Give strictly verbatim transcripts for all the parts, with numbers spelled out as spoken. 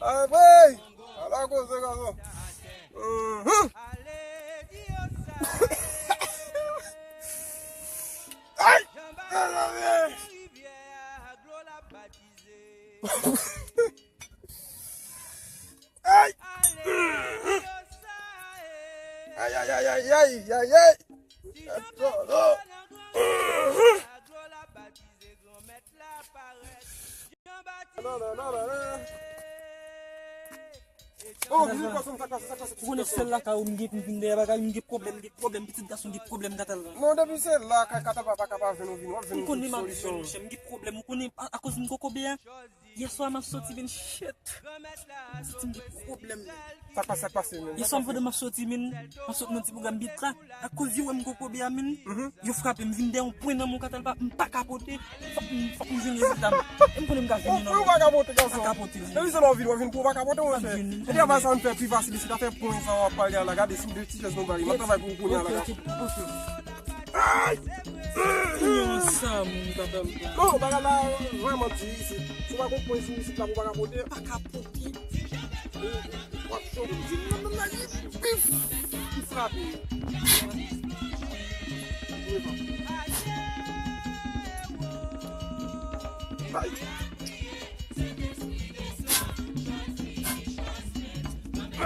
Ay, wey! Ala koze, gason. Mhm. Ay! Ay, ay, ay. Ay! Ay, ay, ay, ay, ay, ay, ay! Non, non, non, non, non. Oh, vini, pase m, sa k pase, sa k pase. Ou konnen sèl lakay ou m gen pou m vin dèyè bagay, m gen pwoblèm, m gen pwoblèm, pitit gason gen pwoblèm, Katalva. Non, depi se lakay Katalva pa ka pa jwenn ou vini, w ap jwenn yon solisyon. M konnen m ap jwenn, monchè, m gen pwoblèm, ou konnen a, akoz m gen kokobe a. Yè swa m ap soti vin shit. M ap soti m gen pwoblèm. Sa k pase, sa k pase, men? Yè swa m pandan m ap soti, men, m ap soti nan ti pwogram bit la. Akoz yo wè m kokobe a, men, yo frape m, vin dèyè yon pwen nan men w, Katalva, m pa kapote. Fòk m, fòk m jwenn rezilta m. E m konnen m ka jwenn li, non. Ou pa kapote, gason. Pa kapote, men. Depi se lè w vin, w vin pou w pa kapote, monchè. E travay sa nou fè pi fasil isit, afè pwen sa w ap pale a la, gade sou de ti chèz nou ba li. M ap travay pou ou kounye a la, gason. Ok, ok, ok. Ay! Yo, sa moun Katalva. Non, bagay la vrèman di isit. Si w pa konprann sou isit la pou w pa kapote. Pa kapote. W ap chòk, m di, non, non, non, bif! M frape. Ay!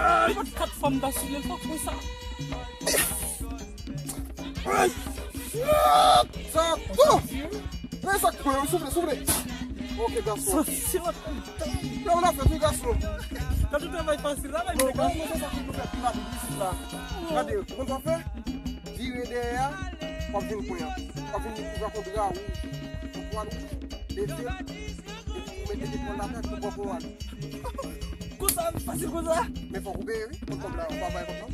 Ay! Mwen kat fwa m ta sou li, fòk mwen sa. Ay! Sa tou! Men sa k pran, soufle, soufle. Ok, gason. Sa, se yon bagay. Nan, nan, fè tou, gason. Nan tout travay fasil la, men non, gason. Mwen, mwen, se sa ki pou fè pi rapid isit la. Gade, ou konn sa fè? Vire dèyè a, w ap vin pran. W ap vin kouvri ak yon dra wouj, yon twal wouj, leve, epi ou mete epòl la atè, ou pran pran. Konsa, fasil konsa? Men fòk ou peye, wi. Pran kòb la, ou pa bay kòb la.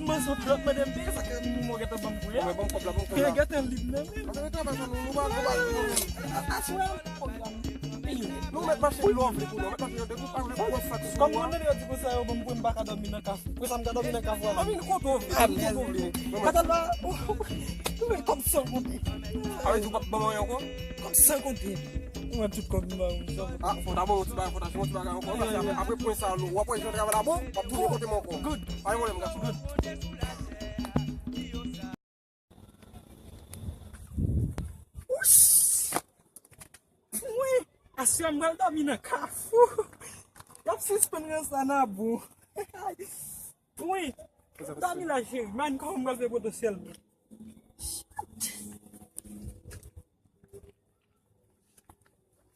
Mwen sot lòt, mwen te peye, sa ke moun mwen gentan ban m pran. Mwen ban m kòb la, ban m kòb la. Gentan li menm. Antre travay sa, nou, nou pa, nou pa, nou pa. Aswè, kòb la. Nou mèt mache lè w vle pou nou, mèt mache depi w pa vle pou w fè sou. Kòm mwen tande yo di konsa, yo ban m pwen, m pa ka dòmi nan kafou. Pou sa m ka dòmi nan kafou a. Dòmi kote w vle, kote w vle. Katalva, ou wè kòb san konte. A vle di ou p ap ban mwen ankò? Kòb san konte. Ou wè tout kòb m ba ou, sa. A, fò w ta ban m yon ti bagay, fò w ta jwenn yon ti bagay ankò. Paske apre, apre pwen sa, w ap wè jan travay la bon, w ap tounen kote m ankò. Good. Pa gen pwoblèm, gason. Good. Wi! Aswè m pral dòmi nan kafou. Y ap sispann ranse la nan bon. Wi! Dòmi la, cheri. Mann kòman m pral fè potansyèlman.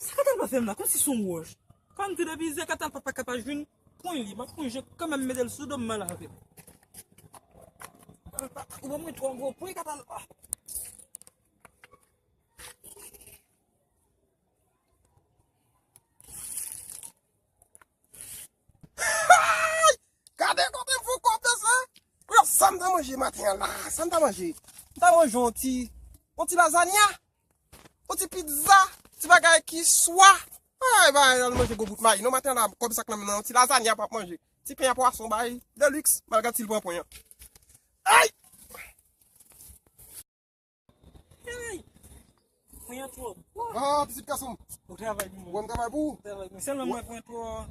Sa Katalva fè m la, kòmsi se yon wòch. Kòm m di depi yè Katalva pa ka pa jwenn pwen li, m ap pran je kanmenm mete l sou do m, m al avè l. Katalva, ou ban mwen twò gwo pwen, Katalva. Gade kote m fout kòb mesye. Kounye a, sa m ta manje maten an la? Sa m ta manje? M ta manje yon ti, yon ti lazanya, yon ti pizza, ti bagay ki swa. Ay, bay, al manje gwo bout mayi. Non, maten an la, kòb sa k nan men m nan, yon ti lazanya m ap manje. Ti pen a pwason, bay, de luxe, malgre si l pran pwen an. Ay! Hey! Mwen an twò. Ah, pitit gason m. Ou travay pou mwen. Mwen m travay pou ou. Ou travay pou mwen. Sèlman mwen pran twò.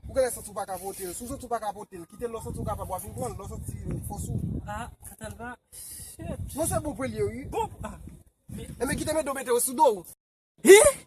Ou genlè santi w pa ka pote l. Si w santi w pa ka pote l, kite l, lè w santi w kapab, w a vin pran l, lè w santi fòs ou. Ah, Katalva. Shit. Non, se bon pou l ye, wi. Bon, ah. Enben, kite men do mete yo sou do w. Hi!